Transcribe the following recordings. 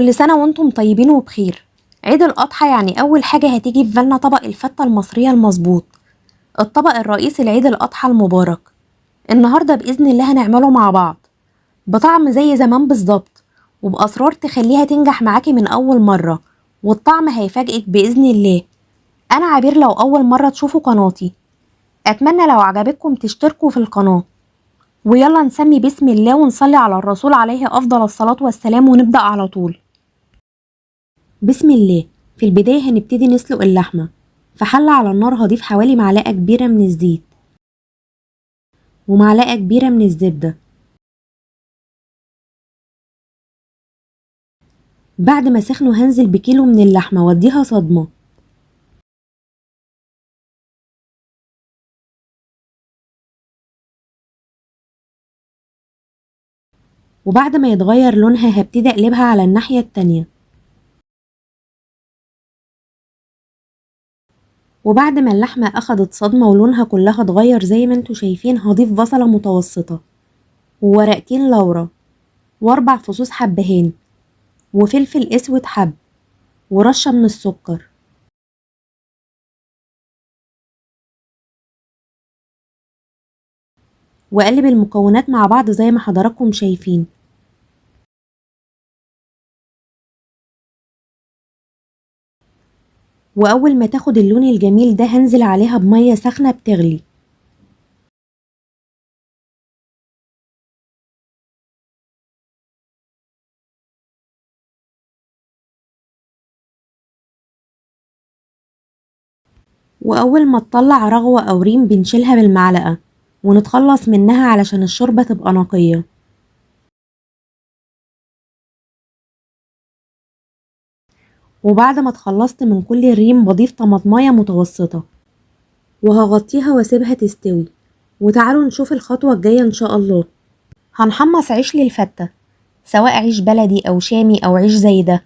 كل سنة وانتم طيبين وبخير. عيد الأضحى يعني أول حاجة هتيجي في بالنا طبق الفتة المصرية المظبوط، الطبق الرئيسي لعيد الأضحى المبارك. النهاردة بإذن الله هنعمله مع بعض بطعم زي زمان بالظبط، وبأسرار تخليها تنجح معاكي من أول مرة، والطعم هيفاجئك بإذن الله. أنا عبير، لو أول مرة تشوفوا قناتي أتمنى لو عجبتكم تشتركوا في القناة، ويلا نسمي بسم الله ونصلي على الرسول عليه أفضل الصلاة والسلام، ونبدأ على طول. بسم الله. في البداية هنبتدي نسلق اللحمة. في حلة على النار هضيف حوالي معلقة كبيرة من الزيت ومعلقة كبيرة من الزبدة. بعد ما سخنوا هنزل بكيلو من اللحمة واديها صدمة. وبعد ما يتغير لونها هبتدي اقلبها على الناحية التانية. وبعد ما اللحمة اخدت صدمة ولونها كلها اتغير زي ما انتوا شايفين، هضيف بصلة متوسطة وورقتين لورا واربع فصوص حبهان وفلفل اسود حب ورشة من السكر. واقلب المكونات مع بعض زي ما حضراتكم شايفين. واول ما تاخد اللون الجميل ده هنزل عليها بمية سخنة بتغلي. واول ما تطلع رغوة او ريم بنشيلها بالمعلقة ونتخلص منها علشان الشوربة تبقى نقية. وبعد ما اتخلصت من كل الريم بضيف طماطمايه متوسطة وهغطيها واسيبها تستوي. وتعالوا نشوف الخطوة الجاية ان شاء الله. هنحمص عيش للفتة، سواء عيش بلدي او شامي او عيش زي ده،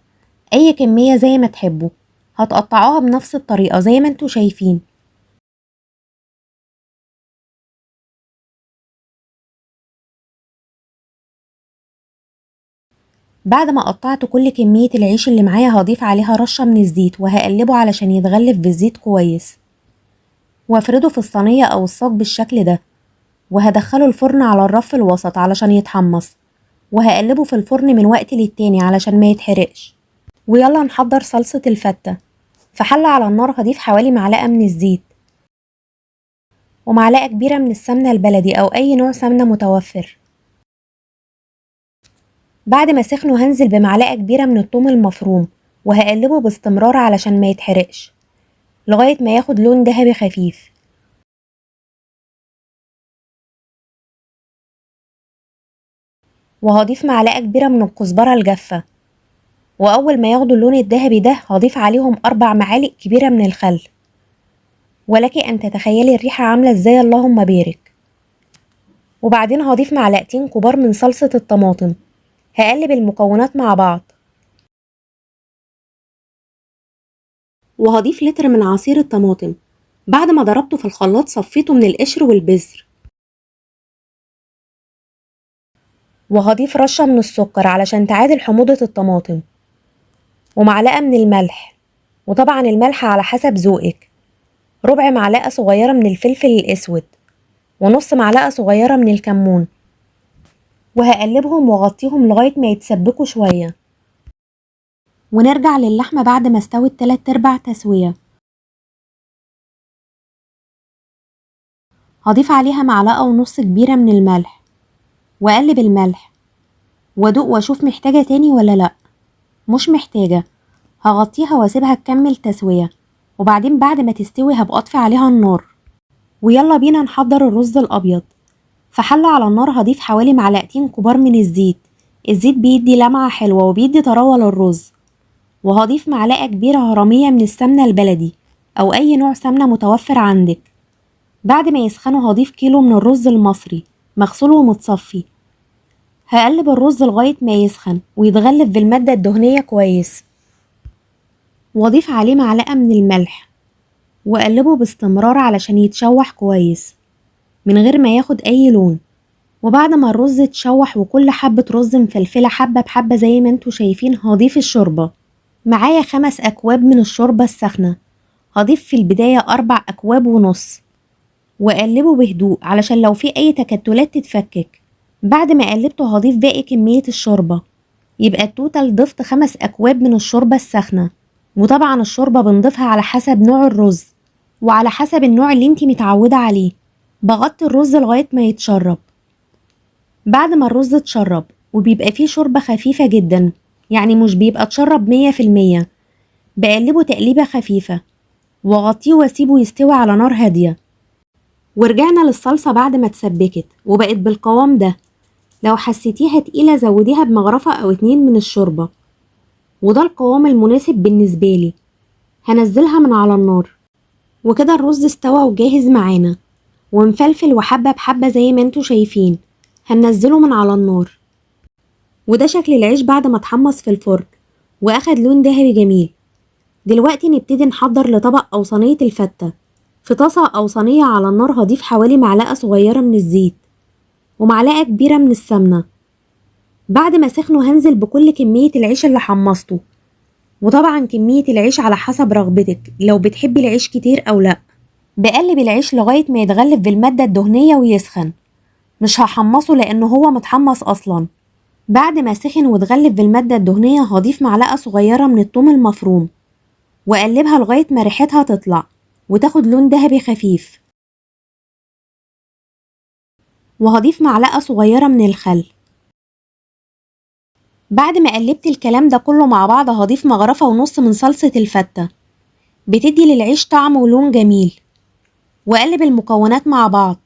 اي كمية زي ما تحبوا. هتقطعوها بنفس الطريقة زي ما انتوا شايفين. بعد ما قطعت كل كمية العيش اللي معايا هضيف عليها رشة من الزيت وهقلبه علشان يتغلف بالزيت كويس، وافرده في الصينية او الصاج بالشكل ده، وهدخله الفرن على الرف الوسط علشان يتحمص، وهقلبه في الفرن من وقت للتاني علشان ما يتحرقش. ويلا نحضر صلصة الفتة. في حلة على النار هضيف حوالي معلقة من الزيت ومعلقة كبيرة من السمنة البلدي او اي نوع سمنة متوفر. بعد ما سخنوا هنزل بمعلقة كبيرة من الثوم المفروم وهقلبه باستمرار علشان ما يتحرقش لغاية ما ياخد لون ذهبي خفيف. وهضيف معلقة كبيرة من الكزبرة الجافة، وأول ما ياخدوا اللون الذهبي ده هضيف عليهم 4 معالق كبيرة من الخل. ولك أن تتخيلي الريحة عاملة ازاي، اللهم بارك. وبعدين هضيف معلقتين كبار من صلصة الطماطم. هقلب المكونات مع بعض وهضيف لتر من عصير الطماطم. بعد ما ضربته في الخلاط صفيته من القشر والبذر. وهضيف رشة من السكر علشان تعادل حموضة الطماطم، ومعلقة من الملح، وطبعا الملح على حسب ذوقك، ربع معلقة صغيرة من الفلفل الأسود، ونص معلقة صغيرة من الكمون. وهقلبهم واغطيهم لغاية ما يتسبكوا شوية. ونرجع للحمة بعد ما استوت 3/4 تسوية. هضيف عليها معلقة ونص كبيرة من الملح، واقلب الملح وادوق واشوف محتاجة تاني ولا لا. مش محتاجة، هغطيها واسيبها تكمل تسوية، وبعدين بعد ما تستوي هبقى اطفي عليها النار. ويلا بينا نحضر الرز الابيض. في حلة على النار هضيف حوالي معلقتين كبار من الزيت. الزيت بيدي لمعة حلوة وبيدي طراوة للرز. وهضيف معلقة كبيرة هرمية من السمنة البلدي أو أي نوع سمنة متوفر عندك. بعد ما يسخنوا هضيف كيلو من الرز المصري مغسول ومتصفي. هقلب الرز لغاية ما يسخن ويتغلف بالمادة الدهنية كويس، واضيف عليه معلقة من الملح واقلبه باستمرار علشان يتشوح كويس من غير ما ياخد اي لون. وبعد ما الرز اتشوح وكل حبة رز مفلفلة حبة بحبة زي ما انتوا شايفين، هضيف الشوربة. معايا 5 أكواب من الشوربة السخنة، هضيف في البداية 4 أكواب ونص، وأقلبه بهدوء علشان لو في أي تكتلات تتفكك. بعد ما قلبته هضيف باقي كمية الشوربة، يبقى ال total ضفت 5 أكواب من الشوربة السخنة. وطبعا الشوربة بنضيفها على حسب نوع الرز وعلى حسب النوع اللي انتي متعودة عليه. بغطي الرز لغاية ما يتشرب. بعد ما الرز اتشرب وبيبقى فيه شوربة خفيفة جدا، يعني مش بيبقى اتشرب 100%، بقلبه تقليبة خفيفة واغطيه واسيبه يستوي على نار هادية. ورجعنا للصلصة بعد ما اتسبكت وبقت بالقوام ده. لو حسيتيها تقيلة زوديها بمغرفة او 2 من الشوربة، وده القوام المناسب بالنسبة لي. هنزلها من على النار. وكده الرز استوى وجاهز معانا ومفلفل وحبة بحبة زي ما انتوا شايفين. هننزله من على النار. وده شكل العيش بعد ما اتحمص في الفرن واخد لون ذهبي جميل. دلوقتي نبتدي نحضر لطبق او صينية الفتة. في طاسة او صينية على النار هضيف حوالي معلقة صغيرة من الزيت ومعلقة كبيرة من السمنة. بعد ما سخنوا هنزل بكل كمية العيش اللي حمصته، وطبعا كمية العيش على حسب رغبتك لو بتحبي العيش كتير او لا. بقلب العيش لغاية ما يتغلف بالمادة الدهنية ويسخن، مش هحمصه لانه هو متحمص اصلا. بعد ما سخن واتغلف بالمادة الدهنية هضيف معلقة صغيرة من الثوم المفروم واقلبها لغاية ما ريحتها تطلع وتاخد لون ذهبي خفيف. وهضيف معلقة صغيرة من الخل. بعد ما قلبت الكلام ده كله مع بعض هضيف مغرفة ونص من صلصة الفتة، بتدي للعيش طعم ولون جميل. واقلب المكونات مع بعض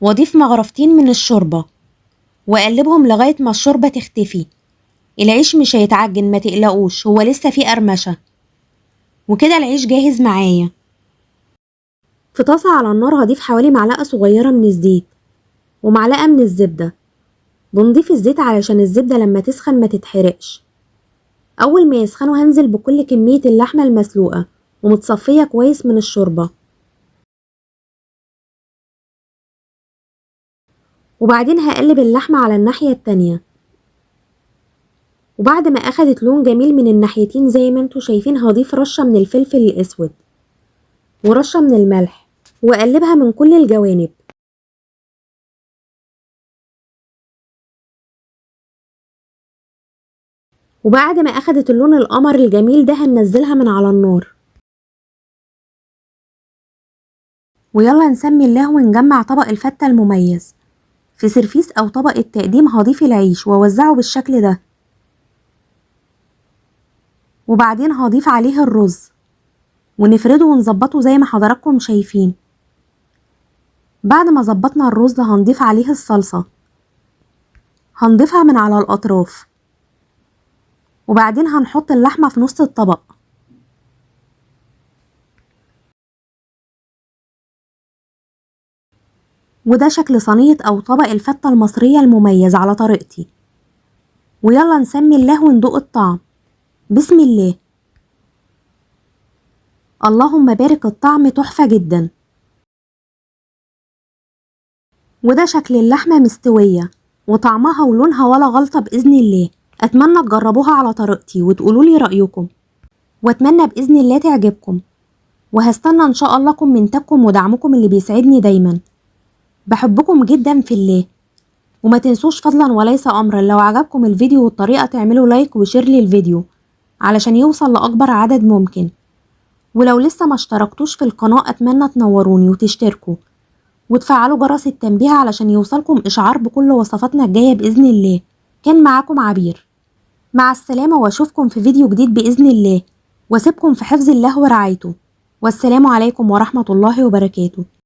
واضيف مغرفتين من الشوربة واقلبهم لغاية ما الشوربة تختفي. العيش مش هيتعجن ما تقلقوش، هو لسه فيه قرمشة. وكده العيش جاهز معايا. في طاسة على النار هضيف حوالي معلقة صغيرة من الزيت ومعلقة من الزبدة. بنضيف الزيت علشان الزبدة لما تسخن ما تتحرقش. أول ما يسخنوا هنزل بكل كمية اللحمة المسلوقة ومتصفية كويس من الشوربة. وبعدين هقلب اللحمة على الناحية التانية. وبعد ما أخدت لون جميل من الناحيتين زي ما انتوا شايفين هضيف رشة من الفلفل الأسود ورشة من الملح وأقلبها من كل الجوانب. وبعد ما أخدت اللون القمر الجميل ده هننزلها من على النار. ويلا نسمي الله ونجمع طبق الفتة المميز. في سرفيس أو طبق التقديم هضيف العيش ووزعه بالشكل ده، وبعدين هضيف عليه الرز ونفرده ونظبطه زي ما حضراتكم شايفين. بعد ما ظبطنا الرز هنضيف عليه الصلصة، هنضيفها من على الأطراف، وبعدين هنحط اللحمة في نص الطبق. وده شكل صينية أو طبق الفتة المصرية المميز على طريقتي. ويلا نسمي الله وندوق الطعم. بسم الله، اللهم بارك، الطعم تحفة جدا. وده شكل اللحمة مستوية وطعمها ولونها ولا غلطة بإذن الله. أتمنى تجربوها على طريقتي وتقولوا لي رأيكم، وأتمنى بإذن الله تعجبكم. وهستنى إن شاء الله كومنتاتكم ودعمكم اللي بيسعدني دايما. بحبكم جدا في الله. وما تنسوش فضلا وليس أمرا لو عجبكم الفيديو والطريقة تعملوا like و share للفيديو علشان يوصل لأكبر عدد ممكن. ولو لسه ما اشتركتوش في القناة أتمنى تنوروني وتشتركوا وتفعلوا جرس التنبيه علشان يوصلكم إشعار بكل وصفاتنا الجاية بإذن الله. كان معاكم عبير، مع السلامة، وأشوفكم في فيديو جديد بإذن الله، وأسيبكم في حفظ الله ورعايته، والسلام عليكم ورحمة الله وبركاته.